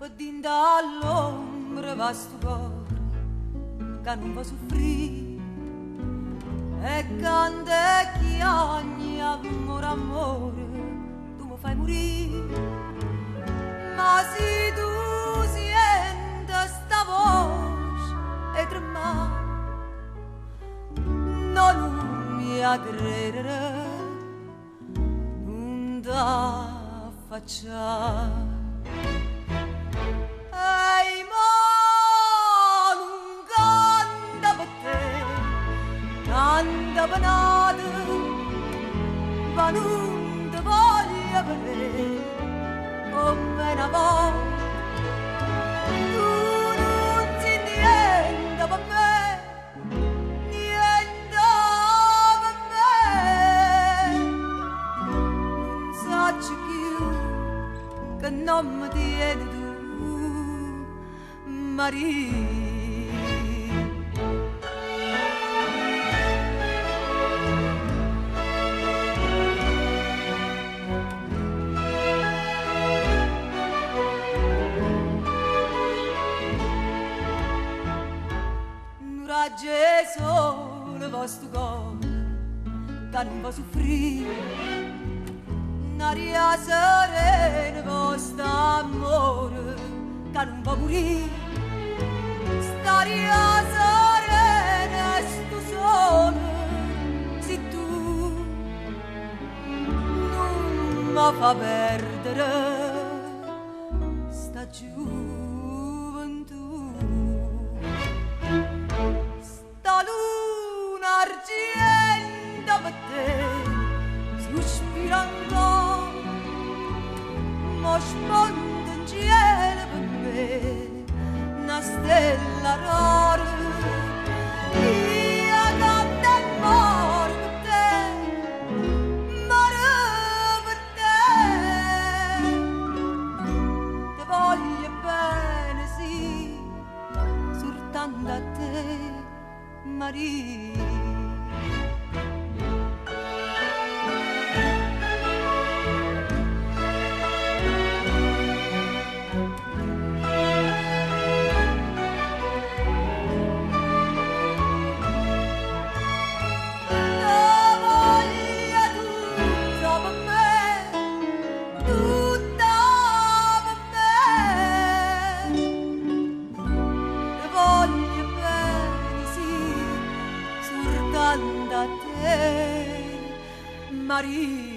Pe dint'a ll'ombra va stu core ca nun vo' suffrì e canta e chiagne ammore ammore tu me fai murì ma si tu siente sta voce 'e tremmà no nun m'he 'a credere nun t'affaccià. E i' mo nun canto pe' te, canto pe' n'ato, ma nun te voglio vedé comme na vota. Tu nun si' niente pe' me, niente pe' me. Nun saccio cchiù che nomme tiene tu, Marì. Nu raggio 'e sole vo' stu core ca nun vo' suffrì N'aria serena vo' st'ammore ca nun vo' murì St'aria serena e stu sole si tu Nun me fa perdere sta giuventù Sta luna argiento pe' te suspira ancora Mo sponta 'ncielo pe' me na stella rara Io canto e moro pe' te, moro pe' te Te voglio bene, sì, sultanto a te, Marì. Te voglio tutta pe' me, tutta pe' me. Te voglio bene, sì, sultanto a te, Marì.